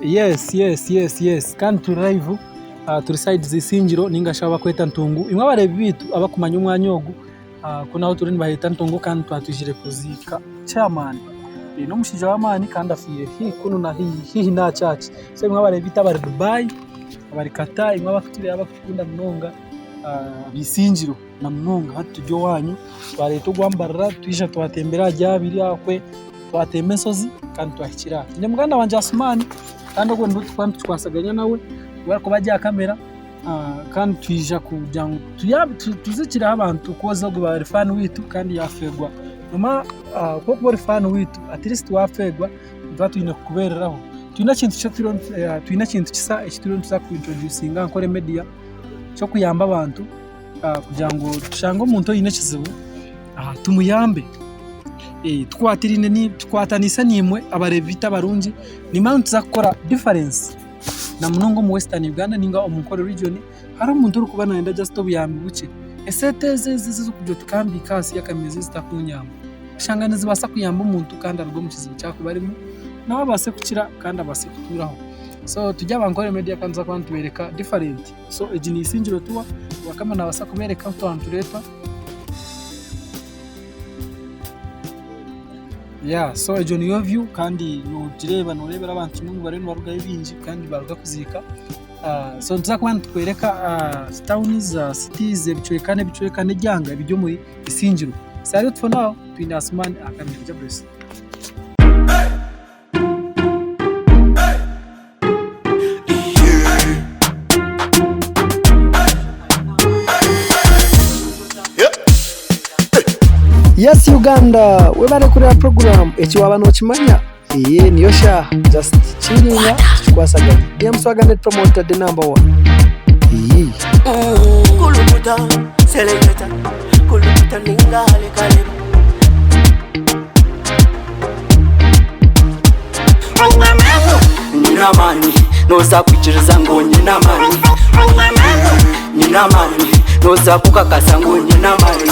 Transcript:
Yes yes yes yes kandi turi live turi side za Isingiro ninga shi ahu barikweta Ntungu. Imwe abareebi baitu abarikumanya omwanya ogu kunu ahu turi nibaheta Ntungu kandi twaba twizire kuziika chairman. N'omushaija w'amaani kandi afiire haihi kunu na haihi n'aha church. So imwe abareebi baitu abari Dubai, abari Qatar, imwe abarikutureeba abarikutukunda munonga aba Isingiro na munonga hati turi owaanyu twareeta ogwambarara twija twatembera ahari abiri akwe. Twatemba enshozi kandi twahikire aha. Nyine muganda wangye Asumaani kandi ogwo niwe turikuba nitukwasaganya nawe, niwe arikuba ari aha kamera kandi twija kugira ngu tuzikireho abantu koz ogwo aba ari faani waitu kandi yaafeerwa. Ku orikuba ori faani waitu at least waafeerwa nituba twine kukubeereraho. Twine ekintu kisya eki turiyo nituza ku introducinga aha Ankole media ky'okuyamba abantu kugira ngu tushange omuntu oine ekizibu tumuyambe. Tukwataniise naimwe abareebi baitu abarungi, nimanya nituza kukora difference na munonga omu western Uganda ninga omu Nkore region, hariho omuntu orikuba nayenda just obuyambi bukye, esente ezi ezi ez'orikugira oti kambiike ahansi y'akameeza ezitakunyamba, oshanga nizibaasa kuyamba omuntu kandi aruge omu kizibu eki arikuba arimu, nawe abaase kukira kandi abaase kutuuraho. So turi aba Nkore media kandi nituza kuba nitubeereka different. So egi ni Isingiro tour, Wakama naabaasa kubeereka ahu twaba nitureetwa. Yeah, so egyo niyo view kandi nogireeba noreebera abantu kimwe ngu bariyo nibarugayo baingi kandi nibaruga kuziika. So nituza kuba nitukworeka towns, cities, ebicweka n'ebicweka n'ebyanga ebiri omuri Isingiro. Salute for now, twine Asuman aha kamera. Jah bless. Yes Uganda webare kureba program eki waba nokimanya eye niyo shaaha just chillinga tukikwasaganya DM Swagger net promoter the number one iyii. Kulukuta, seleketa, kulukuta ninga lekaleba. Nyine amaani noza kwikiriza ngu nyine amaani Nyine amaani noza kukakasa ngu nyine amaani.